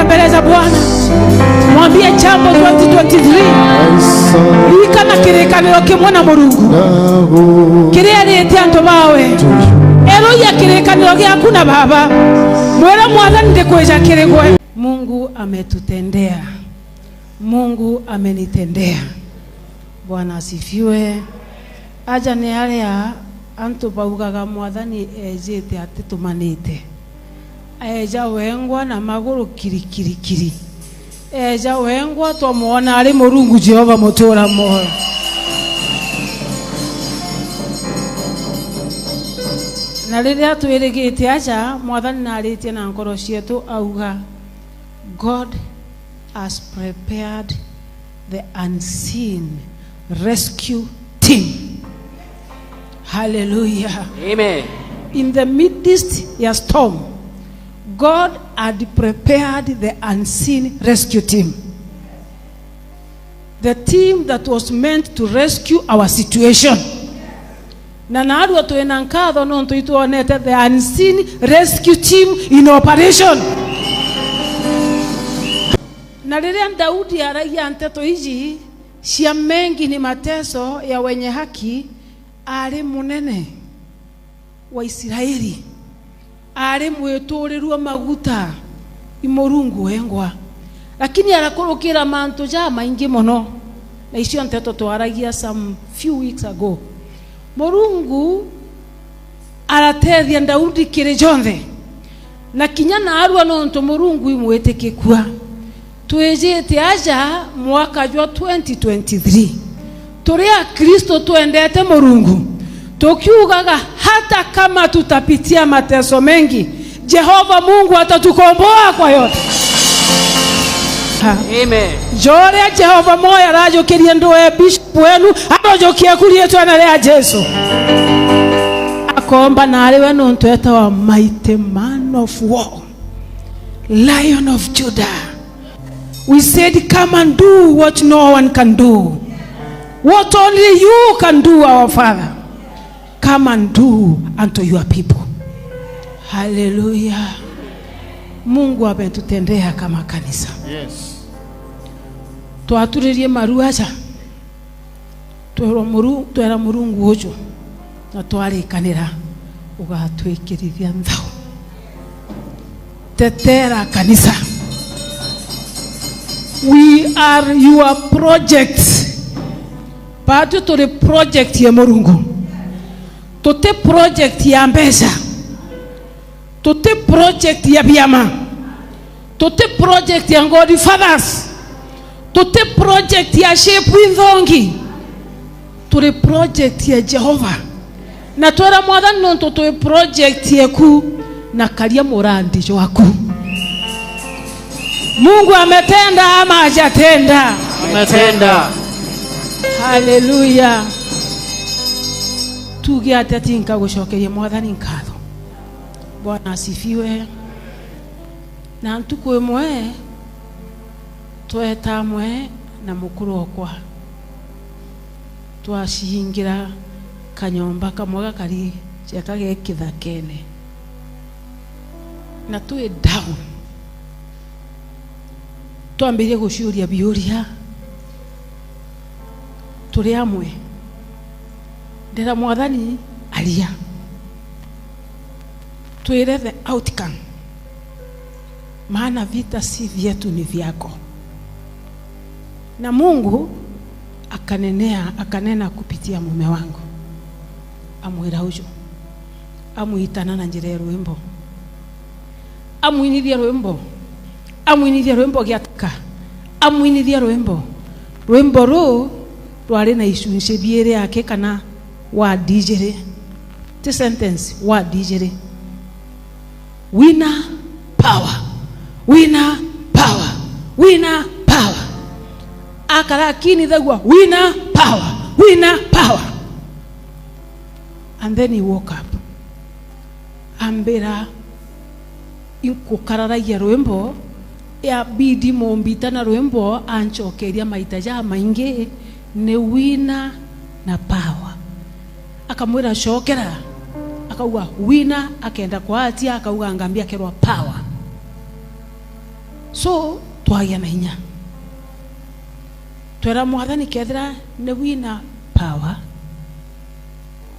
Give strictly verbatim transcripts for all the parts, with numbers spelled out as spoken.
Mbere za Bwana. Mwambie jambo twenty twenty-three. Ririkana kirikaniro kimwe na Murungu. Kiria erite antu bawe. Eruria kirikaniro giaku na Baba. Mwira Mwathani ndikwija kiri gwe. Mungu ametutendea. Mungu amenitendea. Bwana asifiwe. Aja ni aria antu baugaga, "Mwathani ejite atitumanite." Eja wengwa na maguru kiri, kiri, kiri. Eja wengwa, twamwona ari Murungu Jehova mutura mwoyo. Na riria twirigite aja, Mwathani naritie na nkoro cietu auga, God has prepared the unseen rescue team. Hallelujah. Amen. In the midst ya storm, God had prepared the unseen rescue team. The team that was meant to rescue our situation. Na narua twina nkatho nontu itwonete the unseen rescue team in operation. Na riria Daudi aragia nteto iji cia mengi ni mateso ya wenye haki, ari munene wa Israeli, ari mwiturirua maguta, i Murungu wengwa. Lakini arakurukira mantu jamaingi mono, na icio nteto twaragia some few weeks ago. Murungu aratethia Daudi kiri jonthe, na kinya naarua nontu Murungu imwitikikua. Twijite aja mwaka jwa twenty twenty-three, turi Akristo twendete Murungu, tukiugaga, "Hata kama tutapitia mateso mengi, Jehova Mungu atatukomboa kwa yote." Amen. Joria Jehova moyo arajukirie ndwe bishop wenu, arojukie ku riitwene ria Jesu. Akomba nari we nontu etawa mighty man of war, Lion of Judah. We said, "Come and do what no one can do. What only you can do, our Father. Come and do unto your people." Hallelujah. Mungu ametutendea kama kanisa. Yes. Twaturirie maru aja, twerwa Muru-, twera Murungu uju, na twarikanira ugatwikirithia nthao. Tetera kanisa. We are your project. Batwi turi project ya Murungu. Tuti project ya mbeca. Tuti project ya biama. Tuti project ya God Fathers. Tuti project ya shape inthongi. Turi project ya Jehova. Na twera Mwathani, nontu twi project yeku, na karia murandi jwaku. Mungu ametenda ama hajatenda? Ametenda. Haleluya. Tuge atia tinka gucokeria Mwathani nkatho? Bwana asifiwe. Na ntuku imwe, tweta amwe na mukuru okwa, twacingira kanyomba kamwe gakari ceka ge kithakene, na twi down, twambirie guciuria biuria, turi amwe. Ndera Mwathani, aria, twire the outcome, maana vita si vyetu, ni vyako. Na Mungu akanenea, akanena kupitia mume wangu, amwira uju, amwitana na njira ya rwimbo. Amwinithia rwimbo. Amwinithia rwimbo giatika. Amwinithia rwimbo. Rwimbo ruu rwari na icunci biiri aki kana word ijiri. Ti sentence, word ijiri. Wina power. Wina power. Wina power. Akara akinithagua, "Wina power. Wina power." And then he woke up. Ambira, inkukararagia rwimbo, yabidi mumbita na rwimbo ancokeria maita jamaingi, ni wina na power. Akamwira, "Cokera." Akauga, "Wina," akenda kwatia, akauga, "Ngambia kerwa power." So, twagia na inya. Twera Mwathani, kethira ni wina power,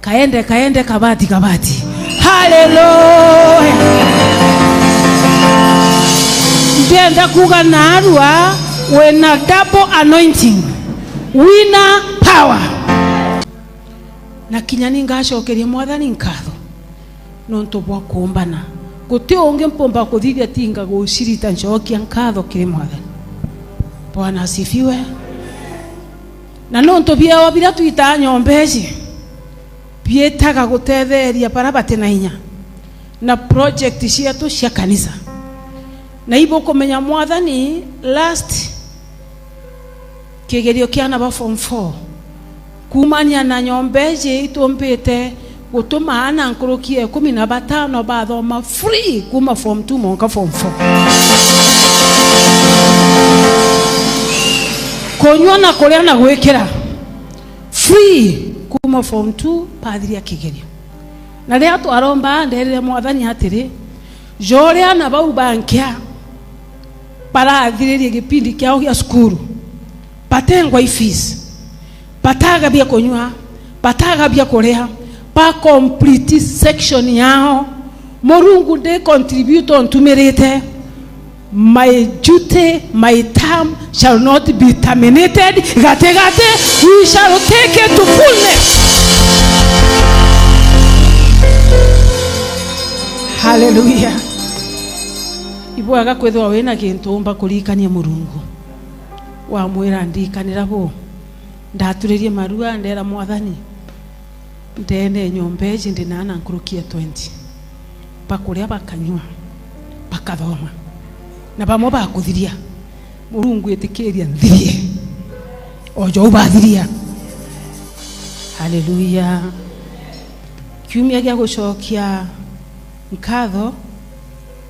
kaende, kaende, kabati, kabati. Haleluya! Ndienda kuuga naarua wina double anointing, wina power. Na kinya ni ngacokeria Mwathani nkatho nontu bwa kuumbana. Guti ungi mpumba kuthithia tinga gucirita ncokia nkatho kiri Mwathani. Bwana asifiwe. Na nontu biewa biria twitaa nyomba iji biitaga gutetheeria baria bati na inya na project cietu cia kanisa. Na ibukumenya Mwathani last kigerio kia ana ba form four. Kuumania na nyomba iji itumbite gutuma ana nkuruki ya ikumi na batano bathoma free kuuma form two mwanka form four. Kunyua na kuria na gwikira free kuuma form two bathiria kigerio. Na riria twaromba, nderire Mwathani atiri, joria ana bau bankia barathiririe gipindi kiao gia cukuru, batengwa i fees, bataga bia kunyua, bataga bia kuria, ba complete section yao. Murungu ndi contribute ontumirite. My duty, my term shall not be terminated. Gati gati, we shall take it to fullness. Hallelujah. Ibwega kwithirwa wina gintu umba kuririkania Murungu. Wamwira, ndikanira bu. Ndaturirie marua, ndera Mwathani, ndene nyomba iji ndi na ana nkuruki ya twenty. Bakuria, bakanyua, bakathoma. Na bamwe bakuthiria. Murungu, itikiria nthirie. O jou bathiria. Haleluya. Kiumia gia gucokia nkatho,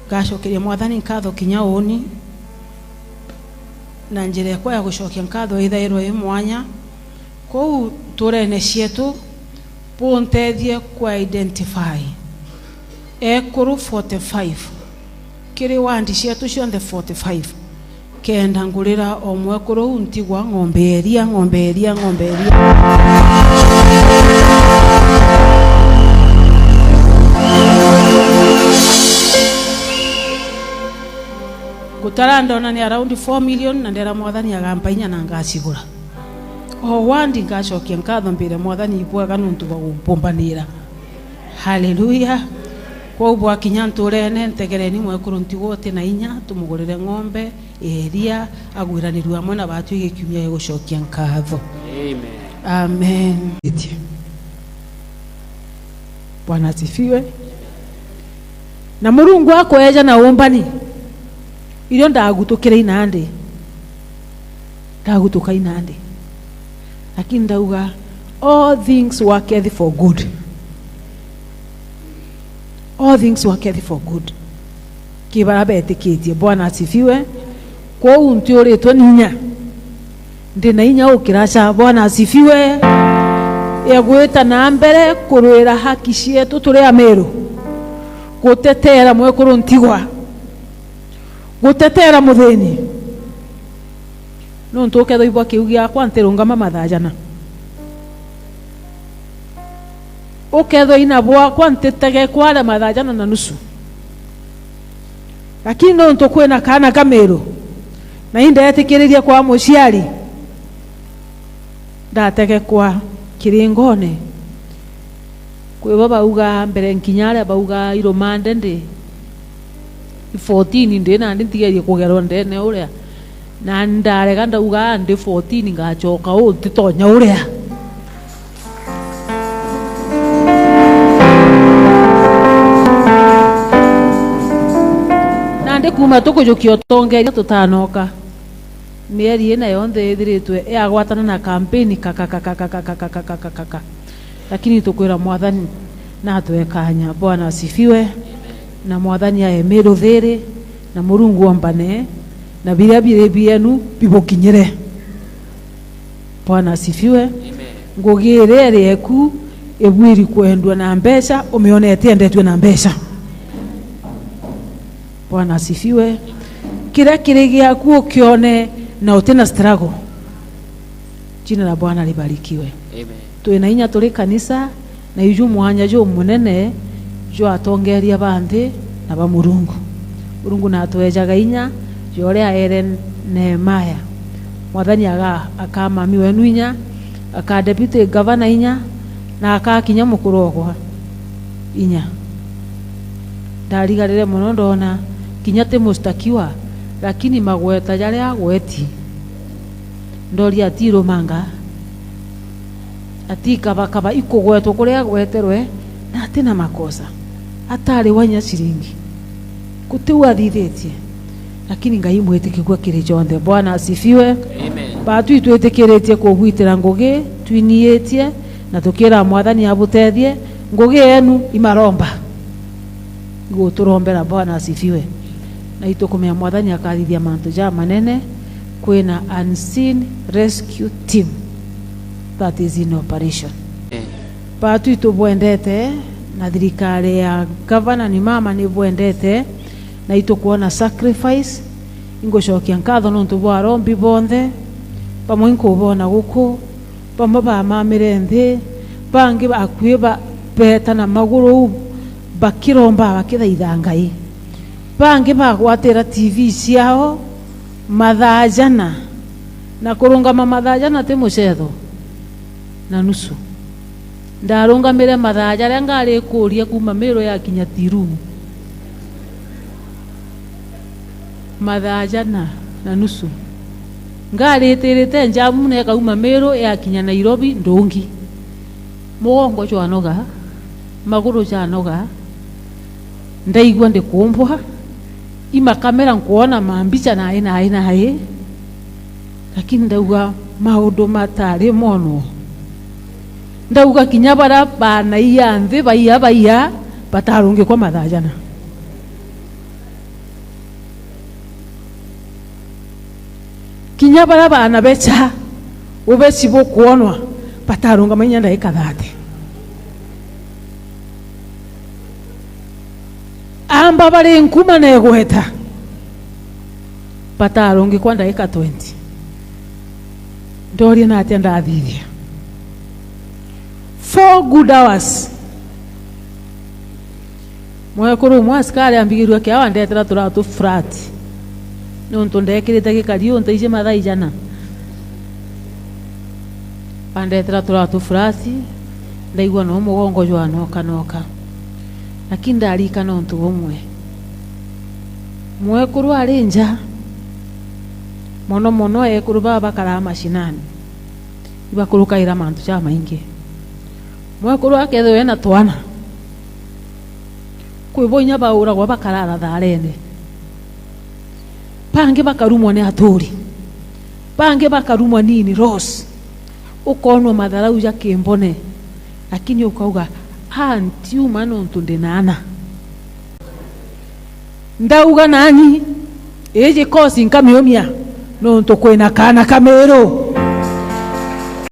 ngacokeria Mwathani nkatho kinya uuni, na njira ekwa ya gucokia nkatho ithairwe i mwanya. Kuu nturene cietu, buntethie ku identify ekuru forty-five kiri wandi cietu cionthe forty-five. Kenda ngurira o mwekuru uu ntigwa ng'ombe ya iria, ng'ombe ya iria, ng'ombe ya iria. Gutara ndona ni around four million, na ndera Mwathani agampa inya na ngacigura. O wandi ngacokia nkatho mbire Mwathani ibwega nontu bwa gumpumbanira. Haleluya. Kwou bwakinya nturene, ntegereni mwekuru ntigwa uti na inya, tumugurire ng'ombe, eria, agwiranirue amwe na batwi gikiumia gigucokia nkatho. Amen. Amen. Bwana asifiwe. Na Murungu akweja na umbani, irio ndagutukire inandi. Ndagutuka inandi. Lakini ndauga, all things worketh for good. All things worketh for good. Ki bara betikitie. Bwana asifiwe. Kwou ntiuritwe ni inya. Ndi na inya ukiraca. Bwana asifiwe. Ya gwita na mbere kurwira haki cietu turi Ameru. Gutetera mwekuru ntigwa. Gutetera muthini. Nontu ukethwa ibwa kiu giakwa, ntirungama mathaa jana. Ukethwa ina bwakwa, ntitege kwaria mathaa jana na nusu. Lakini nontu kwina kaana ka Miru, na indetikiririe kwa muciari, ndategekwa kiringone. Kwi bo bauga mbere nkinya aria bauga irumande ndi fourteen ndi nandi ntigerie kugerwa ndene uria. Na ndarega ndauga ndi fourteen ngacoka uu ntitonya uria. Nandi kuuma tukujukia utongeria tutanoka. Mieri ina yonthe ithiritwe iagwatana na kampeni kaka kaka kaka kaka kaka kaka kaka. Lakini tukwira Mwathani natwe kanya. Bwana asifiwe. Na Mwathani ae Miru thiri, na Murungu ombane, na biria biri bienu bibukinyire. Bwana asifiwe. Amen. Ngugi iria iri eku ibwiri kwendua na mbeca, umione itiendetue na mbeca. Bwana asifiwe. Kiria kiri giaku ukione na uti na struggle. Jina la Bwana libarikiwe. Amen. Twina inya turi kanisa, na iju mwanya jumunene jwa atongeria ba nthi na ba Murungu. Murungu natwejaga inya ja uria aere Nehemaya. Mwathani aga-, akaa mami wenu inya, akaa deputy governor inya, na akaa kinya mukuru okwa inya. Ndarigarire mono ndona kinya ti mustakiwa, lakini magweta jaria agweti, ndoria atirumanga, atikabakaba ikugwetwa kuria agweterwe, na atina makosa, atari wa inya ciringi. Guti u athithitie, lakini Ngai mwitikigua kiri jonthe. Bwana asifiwe. Amen. Batu itwitikiritie kugwitira ngugi twiniitie, na tukira Mwathani abutethie. Ngugi yenu imaromba. Iguturombera. Bwana asifiwe. Na itukumenya Mwathani akathithia mantu jamanene. Kwina unseen rescue team that is in operation. Amen. Batu itubwendete, na thirikari ya gavana ni mama ni bwendete, na itukwona sacrifice. Ingucokia nkatho nontu bwa arombi bonthe, bamwe inkubona guku, bamwe bamamire nthi, bangi bakui ba-, beeta na maguru uu bakiromba bakithaitha Ngai, bangi bagwatira T V ciao mathaa jana, na kurungama mathaa jana ti mucetho na nusu. Ndarungamire mathaa jaria ngari kuuria kuuma Meru yakinya Tea Room. Mathaa jana na nusu. Ngari itirite njamu na ikauma Meru yakinya Nairobi ndungi. Mugongo jwanoga, maguru janoga, ndaigua ndikumbwa, i makamera nkwona mambicha nai, nai, nai. Lakini ndauga maundu matari mono. Ndauga kinya baria baanaia nthi baiya, baiya, batarungikwa mathaa jana. Kinya baria baana becha ubeci bukwonwa, batarungama inya ndaika thirty. Amba bari nkuma na igweta, batarungikwa ndaika twenty. Ndoria natia ndathithia? Four good hours. Mwekuru umwe asikari ambigirua kiao, andetera turatu flat. Nontu ndekirite gikari untaiji mathaa ijana. Andetera turatu flat, ndaigua no mugongo jwanokanoka. Lakini ndarikana untu bumwe. Mwekuru ari nja, mono mono ekuru baba bakaraa mashinani, ibakurukaira mantu jamaingi. Mwekuru akethirwa ena twana, kwi bo inya bauragwa bakarara tharene, bangi bakarumwa ni aturi, bangi bakarumwa ni in-laws, ukonwa matharau ja kimbone, lakini ukauga, "Ah, ntiuma nontu ndi na ana." Ndauga nani, iji kosi nkamiumia nontu kwina kana ka Meru.